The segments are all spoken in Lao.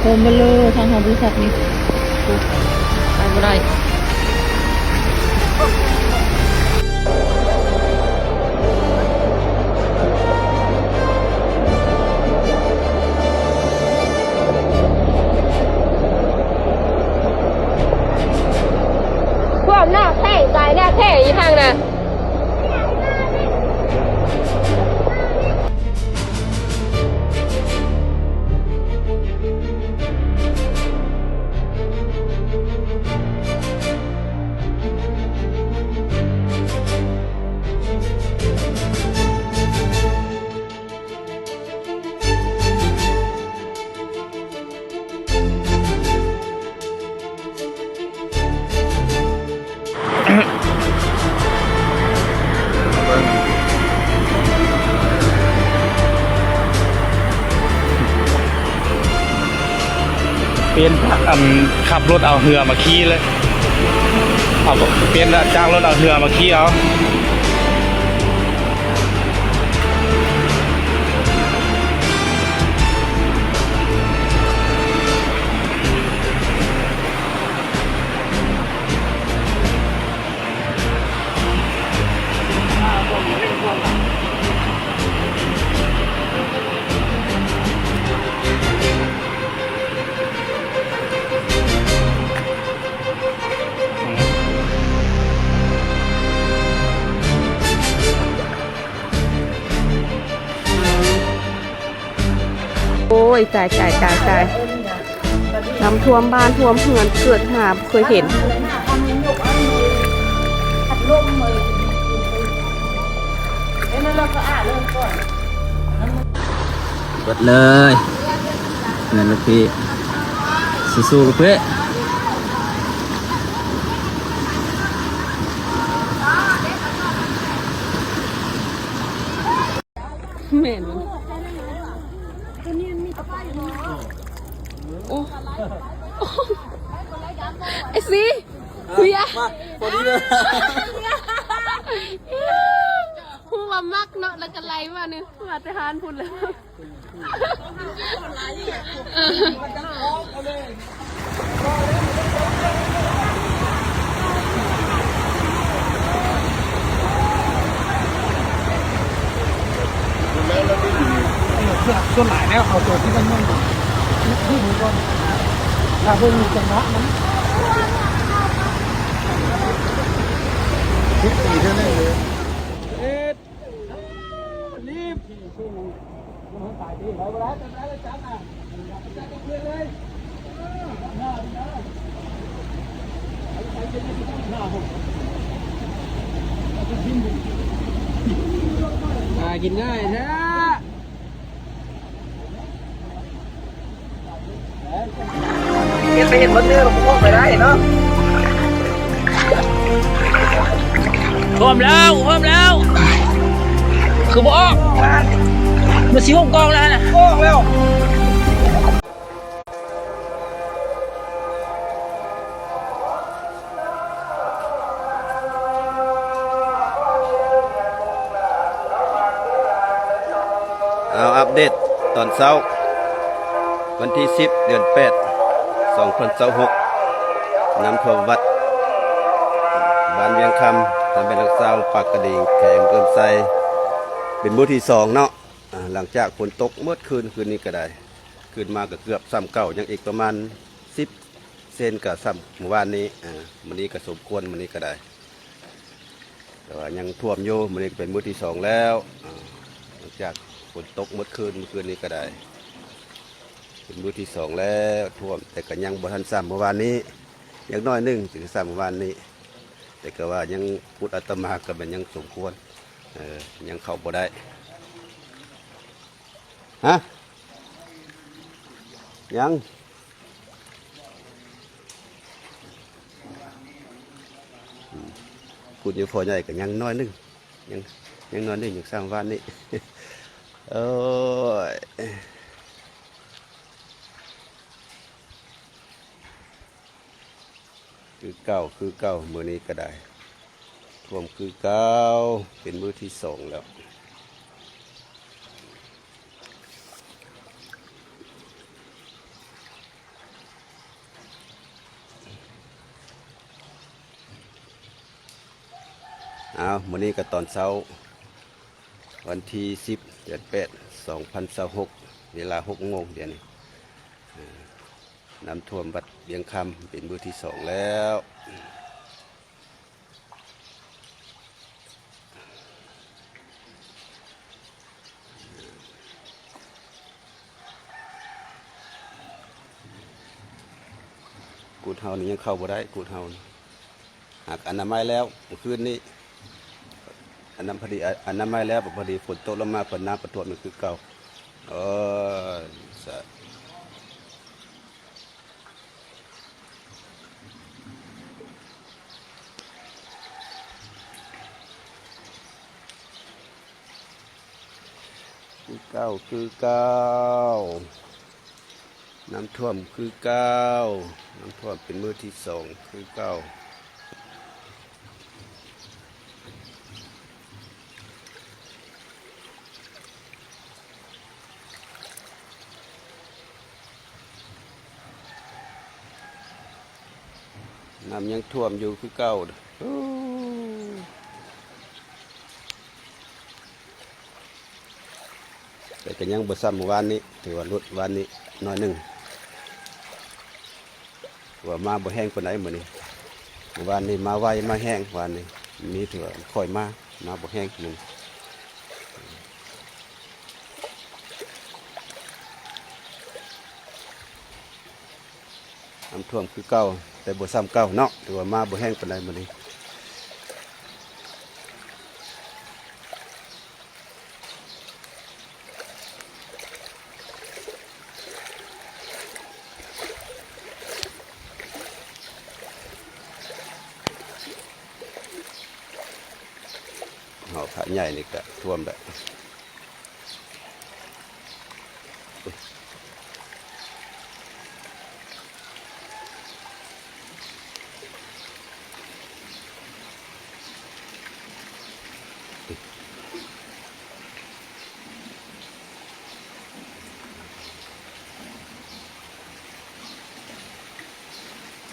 ໂຮມເບີເລີ ທາງເຮົາບໍລິສັດນີ້ ໄປບໍ່ໄດ້. ພວກໜ້າແຂ້ງ ຕາຍໜ້າແຂ້ງອີ່ຫັ້ນນະ. ປ່ຽນ ອັນ ຂັບລົດເອົາເຮືອມາຂີ່ເລີຍ ເອົາ ປ່ຽນຈາກລົດເອົາເຮືອມາຂີ່ເອົາ. ໂອ້ຍ ຕາຍ ຕາຍ ຕາຍ ຕາຍ ນ້ຳຖ້ວມບ້ານ ຖ້ວມເຮືອນ ເກີດຫາບໍ່ເຄີຍເຫັນ. ເບິດເລີຍ ເຮືອນລູກພີ່ ສູ້ໆ ລູກພີ່. ແມ່ນບໍ່? ໂອ້ ໄອ້ຊີ ເພຍ ມາ ພໍດີເລີຍ ຮູ້ວ່າມັກເນາະ ແລ້ວກໍໄລ່ມານີ້ ມາແຕ່ຮ້ານພຸ້ນແລ້ວ. ສ່ວນຫຼາຍແລ້ວ ເອົາໂຕທີ່ມັນຍ່ອຍ ເບິ່ງກ່ອນ ຖ້າເບິ່ງຈັງຫວະມັນ ເຮັດຕີເທື່ອໜຶ່ງເລີຍ. ຫາກິນງ່າຍແທ້. ເຮັດໄປເຮັດເບິດເດີ ບໍ່ອອກໄປໄດ້ເນາະ. ຮວມແລ້ວ ຮວມແລ້ວ ຄືບໍ່ອອກ ມັນຊິຫົກກອງແລ້ວຫັ້ນນະ ອອກແລ້ວ. ເອົາ ອັບເດດຕອນເຊົ້າ ວັນທີສິບ ເດືອນແປດ ສອງພັນຊາວຫົກ ນ້ຳຖ້ວມວັດບ້ານວຽງຄຳ ຕຳບົນຫຼັກຊາວ ປາກກະດິງ ແຂວງອຸດົມໄຊ ເປັນມື້ທີສອງເນາະ. ອາ ຫຼັງຈາກຝົນຕົກໝົດຄືນ ຄືນນີ້ກໍໄດ້ ຂຶ້ນມາກໍເກືອບສ່ຳເກົ່າ ຍັງອີກປະມານສິບເຊັນ ກໍສ່ຳມື້ວານນີ້. ອາ ມື້ນີ້ກໍສົມຄວນ ມື້ນີ້ກໍໄດ້ ແຕ່ວ່າຍັງຖ້ວມຢູ່. ມື້ນີ້ກໍເປັນມື້ທີສອງແລ້ວ ອາ ຫຼັງຈາກຝົນຕົກໝົດຄືນ ມື້ຄືນນີ້ກໍໄດ້ ເປັນມື້ທີສອງແລ້ວຖ້ວມ ແຕ່ກໍຍັງບໍ່ທັນສ່ຳມື້ວານນີ້ ຍັງໜ້ອຍໜຶ່ງ ຊິສ່ຳມື້ວານນີ້ ແຕ່ກໍວ່າຍັງ ພຸດອາດຕະມາກໍແມ່ນຍັງສົມຄວນ ເອີ ຍັງເຂົ້າບໍ່ໄດ້. ຮະ ຍັງ ອືມ ພຸດຢູ່ພໍ່ໃຫຍ່ກໍຍັງໜ້ອຍໜຶ່ງ ຍັງ ຍັງໜ້ອຍໜຶ່ງ ຍັງສ່ຳວານນີ້. ໂອ້ຍ. ຄືເກົ່າ ຄືເກົ່າ ມື້ນີ້ກໍໄດ້ ຖ້ວມຄືເກົ່າ ເປັນມື້ທີສອງແລ້ວ. ອ້າວ ມື້ນີ້ກໍຕອນເຊົ້າ ວັນທີສິບ ເດືອນແປດ ສອງພັນຊາວຫົກ ເວລາຫົກໂມງດຽວນີ້ ນ້ຳຖ້ວມວັດວຽງຄຳເປັນມື້ທີສອງແລ້ວ. ກູດເຮົານີ້ຍັງເຂົ້າບໍ່ໄດ້ ກູດເຮົານີ້ ຫາກອະນາໄມແລ້ວມື້ຄືນນີ້ ອະນາ ພໍດີ ອະນາໄມແລ້ວ ພໍດີຝົນຕົກລົງມາ ເພິ່ນນ້ຳປະທ້ວມອີກຄືເກົ່າ. ໂອ້ຍ ສາ ຄືເກົ່າ ຄືເກົ່າ ນ້ຳຖ້ວມຄືເກົ່າ ນ້ຳຖ້ວມເປັນມື້ທີສອງຄືເກົ່າ. ນ້ຳຍັງຖ້ວມຢູ່ຄືເກົ່າ ໂອ້ ແຕ່ກໍຍັງບໍ່ຊ່ຳມື້ວານນີ້ ຖືວ່າຫຼຸດວານນີ້ໜ້ອຍໜຶ່ງ. ວ່າມາບໍ່ແຮງປານໃດມື້ນີ້ ວານນີ້ມາໄວມາແຮງ ວານນີ້ມີຖືວ່າຄ່ອຍມາ ມາບໍ່ແຮງມື້ນີ້ ນ້ຳຖ້ວມຄືເກົ່າ ແຕ່ບໍ່ຊ່ຳເກົ່າເນາະ ຖືວ່າມາບໍ່ແຮງປານໃດມື້ນີ້. ຫໍພະໃຫຍ່ນີ້ກະຖ້ວມແລ້ວ.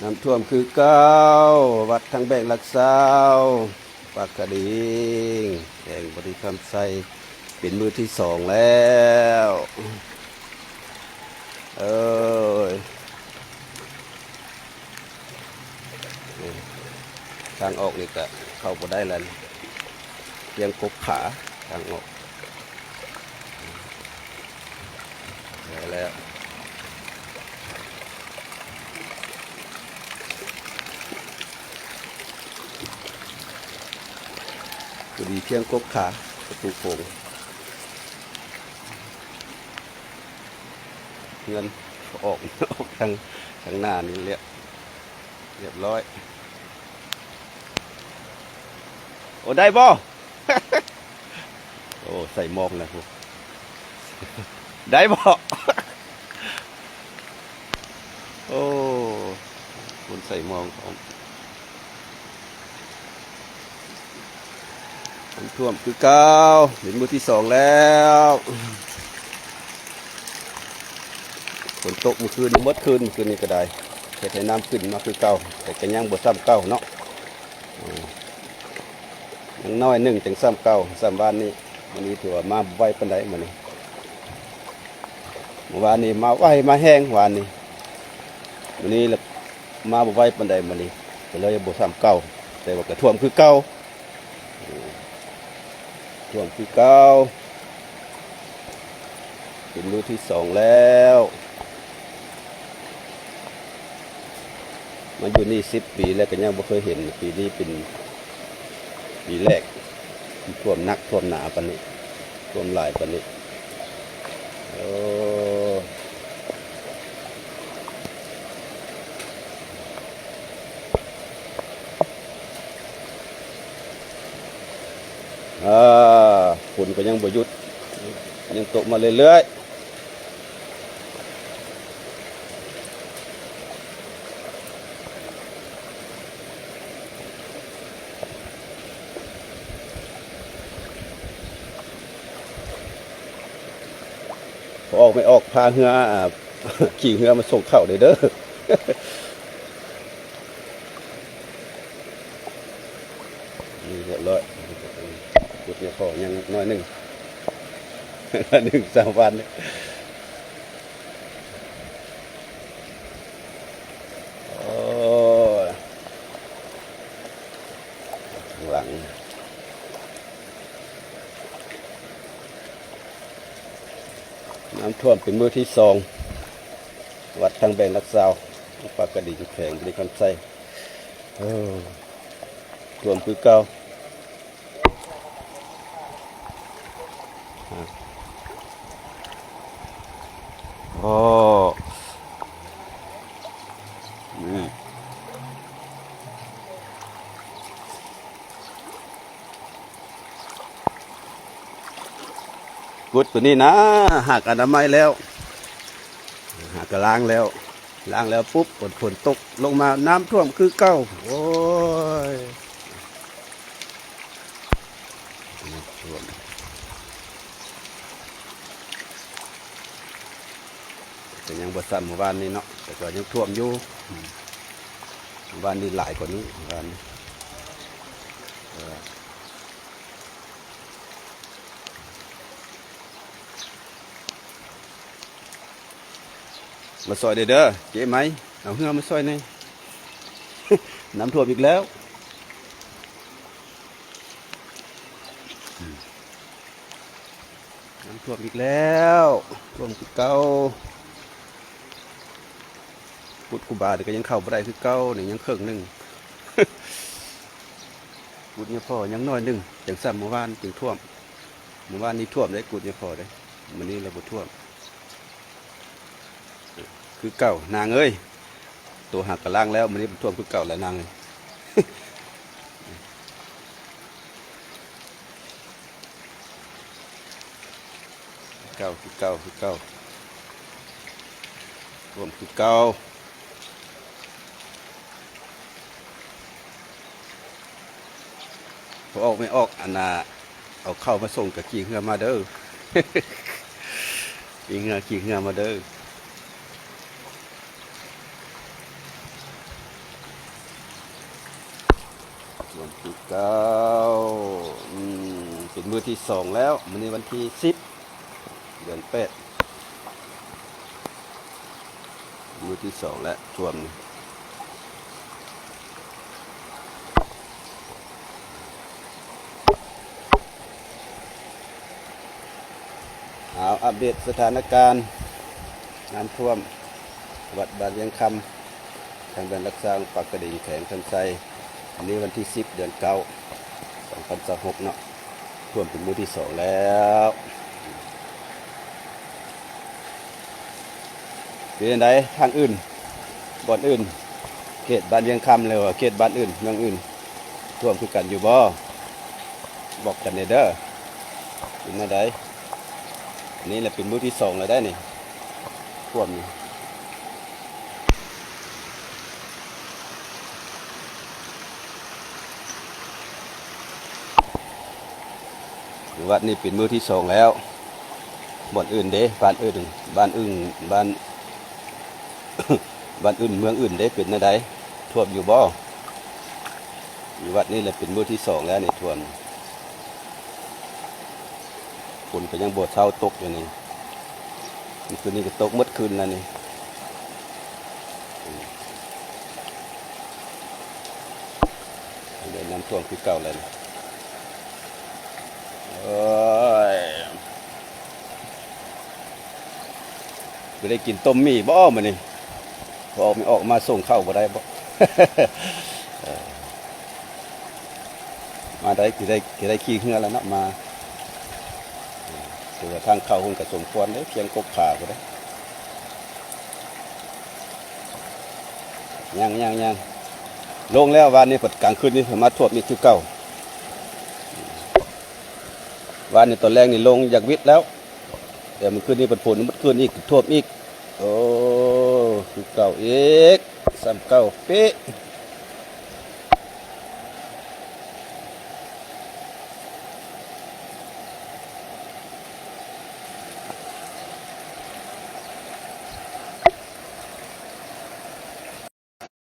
ນ້ຳຖ້ວມຄືເກົ່າ ວັດທາງແບງຫຼັກຊາວ ປາກກະດິງ ແຂວງບໍລິຄຳໄຊ ເປັນມື້ທີສອງແລ້ວ ເອີຍ. ທາງອອກນີ້ກະເຂົ້າບໍ່ໄດ້ແລ້ວ ພຽງກົກຂາທາງອອກ ແລ້ວ ພໍດີພຽງກົກຂາ ປະຕູໂຂງ. ເຮືອນອອກ ອອກທາງ ທາງໜ້ານີ້ແຫຼະ ລຽບຮ້ອຍ. ໂອ້ ໄດ້ບໍ່? ໂອ້ ໃສ່ໝອກແລ້ວພຸ້ນ ໄດ້ບໍ່? ໂອ້ ຄົນໃສ່ໝອກ. ນ້ຳຖ້ວມຄືເກົ່າ ເປັນມື້ທີສອງແລ້ວ ຝົນຕົກມື້ຄືນໝົດຄືນ ມື້ຄືນນີ້ກໍໄດ້ ເຮັດໃຫ້ນ້ຳຂຶ້ນມາຄືເກົ່າ ແຕ່ກໍຍັງບໍ່ຊ່ຳເກົ່າເນາະ ອືມ ຍັງໜ້ອຍໜຶ່ງຈັ່ງຊ່ຳເກົ່າ ຊ່ຳວານນີ້. ມື້ນີ້ຖືວ່າມາໄວປານໃດມື້ນີ້ ມື້ວານນີ້ມາໄວມາແຮງວານນີ້ ມື້ນີ້ລະມາບໍ່ໄວປານໃດມື້ນີ້ ກໍເລີຍບໍ່ຊ່ຳເກົ່າ ແຕ່ວ່າກໍຖ້ວມຄືເກົ່າ ຖ້ວມຄືເກົ່າ ເປັນມື້ທີສອງແລ້ວ. ມາຢູ່ນີ້ສິບປີແລ້ວກໍຍັງບໍ່ເຄີຍເຫັນ ປີນີ້ເປັນປີແລກທີ່ຖ້ວມໜັກຖ້ວມໜາປານນີ້ ຖ້ວມຫຼາຍປານນີ້ ໂອ້ ອາ ຝົນກໍຍັງບໍ່ຢຸດ ຍັງຕົກມາເລື້ອຍໆ. ອອກ ໄມ່ອອກ ພາເຮືອ ອາ ຂີ່ເຮືອມາສົ່ງເຂົ້າເດີ ເດີ. ນີ້ຮຽບຮ້ອຍ ຍັງພໍຍັງໜ້ອຍໜຶ່ງ ໜ້ອຍໜຶ່ງ ສາມວັນນີ້. ໂອ້ ຫຼັງ ນ້ຳຖ້ວມເປັນມື້ທີສອງ ວັດທາງແບງຫຼັກຊາວ ປາກກະດິງ ແຂວງບໍລິຄຳໄຊ. ເອີ ຖ້ວມຄືເກົ່າ. ໂອ້ ອືມ ກຸດໂຕນີ້ນະ ຫາກອະນາໄມແລ້ວ ຫາກະລ້າງແລ້ວ ລ້າງແລ້ວປຸບ ຝົນ ຝົນຕົກລົງມາ ນ້ຳຖ້ວມຄືເກົ່າ. ໂອ້ຍ ນ້ຳຖ້ວມ ກໍຍັງບໍ່ຊ້ຳມື້ວານນີ້ເນາະ ແຕ່ກໍຍັງຖ້ວມຢູ່. ອືມ ວານນີ້ຫຼາຍກວ່ານີ້ ວານນີ້ ເອີ. ມາຊ່ອຍແດ່ເດີ ເຈ້ໄໝ ເອົາເຮືອມາຊ່ອຍແດ່. ນ້ຳຖ້ວມອີກແລ້ວ ນ້ຳຖ້ວມອີກແລ້ວ ຖ້ວມຄືເກົ່າ. ກຸດຄູບານີ້ກໍຍັງເຂົ້າບໍ່ໄດ້ຄືເກົ່າ ນີ້ຍັງເຄິ່ງໜຶ່ງ. ກຸດຍາພໍ່ຍັງໜ້ອຍໜຶ່ງ ຈັ່ງຊ້ຳມື້ວານຈຶ່ງຖ້ວມ. ມື້ວານນີ້ຖ້ວມເດ້ ກຸດຍາພໍ່ເດ້ ມື້ນີ້ລະບໍ່ຖ້ວມ. ຄືເກົ່ານາງເອີຍ ໂຕຫາກະລ້າງແລ້ວ ມື້ນີ້ມັນຖ້ວມຄືເກົ່າແຫຼະນາງເອີຍ. ເກົ່າ ຄືເກົ່າ ຄືເກົ່າ ຖ້ວມຄືເກົ່າ. ພໍອອກແມ່ອອກ ອັນນ່າ ເອົາເຂົ້າມາສົ່ງກໍຂີ່ເຮືອມາເດີ ຂີ່ເຮືອ ຂີ່ເຮືອມາເດີ. ຖ້ວມຄືເກົ່າ ອືມ ເປັນມື້ທີສອງແລ້ວ ມື້ນີ້ວັນທີສິບ ເດືອນແປດ ມື້ທີສອງແລ້ວຖ້ວມ. ເອົາ ອັບເດດສະຖານະການນ້ຳຖ້ວມວັດບ້ານວຽງຄຳ ທາງແບງຫຼັກຊາວ ປາກກະດິງ ແຂວງຄຳໄຊ. ອັນນີ້ວັນທີສິບ ເດືອນເກົ້າ ສອງພັນຊາວຫົກເນາະ ຖ້ວມເປັນມື້ທີສອງແລ້ວ. ເປັນຈັ່ງໃດທາງອື່ນ ບ່ອນອື່ນ ເຂດບ້ານວຽງຄຳ ຫຼືວ່າເຂດບ້ານອື່ນ ເມືອງອື່ນ ຖ້ວມຄືກັນຢູ່ບໍ່? ບອກກັນແດ່ເດີ ເປັນແນວໃດ? ນີ້ແຫຼະເປັນມື້ທີສອງແລ້ວໄດ໋ນີ້ ຖ້ວມນີ້. ວັດນີ້ເປັນມື້ທີສອງແລ້ວ. ບ່ອນອື່ນເດ ບ້ານອື່ນ ບ້ານອື່ນ ບ້ານ ບ້ານອື່ນ ເມືອງອື່ນເດ ເປັນແນວໃດ? ຖ້ວມຢູ່ບໍ່? ຢູ່ວັດນີ້ແຫຼະເປັນມື້ທີສອງແລ້ວນີ້ຖ້ວມ. ຝົນກໍຍັງບໍ່ເຊົາຕົກຢູ່ນີ້. ເມື່ອຄືນນີ້ກໍຕົກໝົດຄືນແລ້ວນີ້. ອືມ ເດີ ນ້ຳຖ້ວມຄືເກົ່າແລ້ວນີ້. ໂອ້ຍ ບໍ່ໄດ້ກິນຕົ້ມໝີ່ບໍ່ມື້ນີ້? ບໍ່ອອກ ມີອອກມາສົ່ງເຂົ້າບໍ່ໄດ້ບໍ່? ເອີ ມາໄດ້ ຊິໄດ້ ຊິໄດ້ຂີ່ເຮືອແລ້ວເນາະ ມາ. ເອີ ຖືວ່າທາງເຂົ້າພຸ້ນກໍສົມຄວນເດ້ ພຽງກົກຜາພຸ້ນເດ້. ຍັງ ຍັງ ຍັງ ລົງແລ້ວ ວານນີ້ພັດກາງຄືນນີ້ມາຖ້ວມອີກຄືເກົ່າ. ວານນີ້ຕອນແລງນີ້ລົງຢາກວິດແລ້ວ ແຕ່ມື້ຄືນນີ້ພັດຝົນ ມື້ຄືນອີກ ຖ້ວມອີກ. ໂອ້ ຄືເກົ່າອີກ ສ່ຳເກົ່າເປະ.